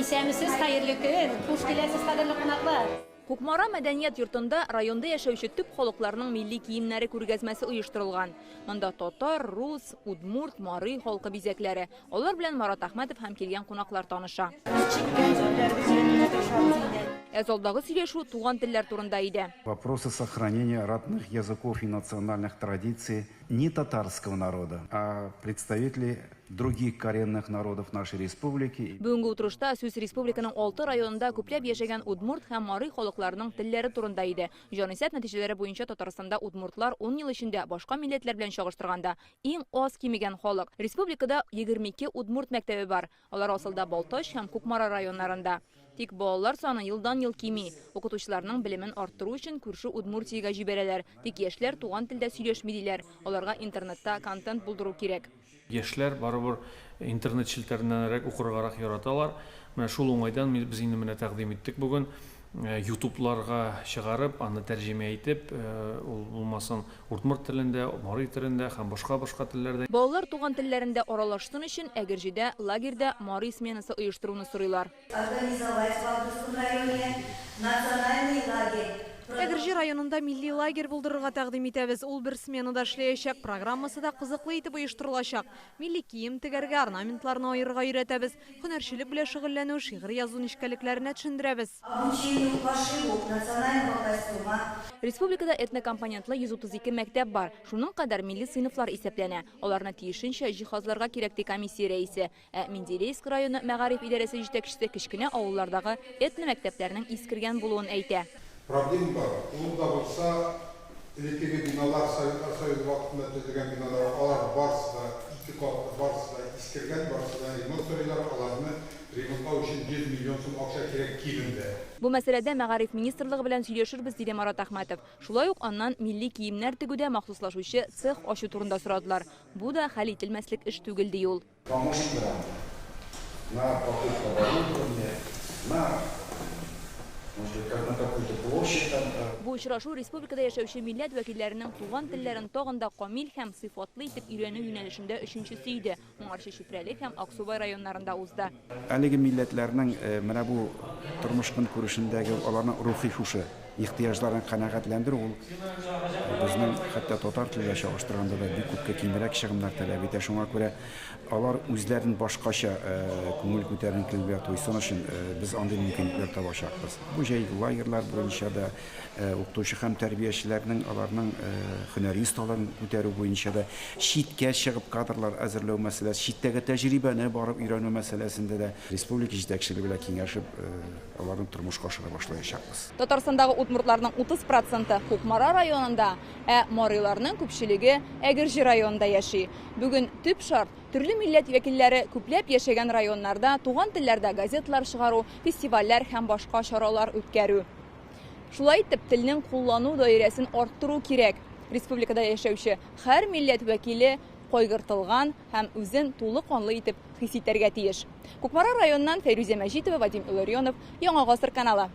Исәнмесез, хәерле көн! Хуш киләсез, кадерле кунаклар! Кукмара мәдәният йортында районда яшәүче төп халыкларның милли киемнәре күргәзмәсе оештырылган. Монда татар, рус, удмурт, мари халкы бизәкләре. Алар белән Марат Әхмәтов һәм килгән кунаклар таныша. Ә залдагы сөйләшү туган телләр турында иде. Вопросы сохранения родных языков и национальных традиций не татарского народа, а представителей других коренных народов нашей республики. Бүгенге утырышта сүз республиканың алты районында күпләп яшәгән удмурт һәм мари халыкларының телләре турында иде. Җанисәп нәтиҗәләре буенча Татарстанда удмуртлар ун ел эчендә башка милләтләр белән чагыштырганда иң аз кимегән халык. Республикада 22 удмурт мәктәбе бар. Алар асылда Балтач һәм Кукмара районнарында. Тик балалар саны елдан-ел кими. Укытучыларның белемен арттыру өчен күрше Удмуртиягә җибәрәләр. Тик яшьләр туган телдә сөйләшми диләр. Аларга интернетта контент булдыру кирәк. Яшьләр барыбер интернет челтәреннәнрәк укыргарак яраталар. Менә шул уңайдан без инде менә тәкъдим иттек бүген ютубларга чыгарып, аны тәрҗемә итеп, ул булмасын удмурт телендә, мари телендә һәм башка-башка телләрдә. Балалар туган телләрендә аралашсын өчен Әгерҗедә лагерьда мари сменасы оештыруны сорыйлар. Организовать в Адлерском районе национальный лагерь. Әгерҗе районында милли лагерь булдырырга тәкъдим итәбез. Ул бер сменада эшләячәк. Программасы да кызыклы итеп оештырылачак. Милли кием тегәргә, орнаментларны аерырга өйрәтәбез. Һөнәрчелек белән шөгыльләнү, шигырь язу нечкәлекләренә төшендерәбез. Обучению пошиву национального костюма. Республикада этнокомпонентлы 132 мәктәп бар. Шуның кадәр милли сыйныфлар исәпләнә. Аларны тиешенчә җиһазларга кирәк, ди комиссия рәисе. Ә Менделеевск районы мәгариф идарәсе җитәкчесе кечкенә авыллардагы этномәктәпләрнең искергән булуын әйтә. Проблема бар. Ул да булса, элеккеге биналар, Советлар Союзы вакытында төзелгән биналар, алар барысы да ике катлы, барысы да искергән, барысы да ремонт сорыйлар, аларны ремонтлау өчен 100 миллион сум акча кирәк кимендә. Бу мәсьәләдә мәгариф министрлыгы белән сөйләшербез, диде Марат Әхмәтов. Шулай ук аннан милли киемнәр тегүдә махсуслашучы цех ачу турында сорадылар. Бу да хәл ителмәслек эш түгел, ди ул. Поможет грант на покупку оборудования, на, может быть, как на какую-то площадь там. Бу очрашу республикада яшәүче милләт вәкилләренең туган телләрен тагын да камил һәм сыйфатлы итеп өйрәнү юнәлешендә өченчесе иде. Моңарчы Чүпрәле һәм Аксубай районнарында узды. Әлеге милләтләрнең менә бу тормыш-көнкүрешендәге аларның рухи шушы ихтыяҗларын канәгатьләндерү ул безнең хәтта татар теле белән чагыштырганда да бик күпкә кимрәк чыгымнар таләп итә. Шуңа күрә алар үзләрен башкача күңел күтәренкелек белән тойсын өчен без андый мөмкинлекләр табачакбыз. Бу җәйге лагерьлар буенча да, укытучы һәм тәрбиячеләрнең аларның һөнәри осталыгын күтәрү буенча да, читкә чыгып кадрлар әзерләү мәсьәләсе, читтәге тәҗрибәне барып өйрәнү мәсьәләсендә дә республика җитәкчелеге белән киңәшеп, аларны тормышка ашыра башлаячакбыз. Татарстандагы удмуртларның 30 проценты Кукмара районында, ә мариларның күпчелеге Әгерҗе районында яши. Бүген төп шарт, төрле милләт вәкилләре күпләп яшәгән районнарда туган телләрдә газеталар чыгару, фестивальләр һәм башка чаралар үткәрү. Шулай итеп, телнең куллану даирәсен арттыру кирәк. Республикада яшәүче һәр милләт вәкиле кайгыртылган һәм үзен тулы канлы итеп хис итәргә тиеш. Кукмара районыннан Фәйрүзә Мәҗитова, Вадим Илларионов, Яңа Гасыр каналы.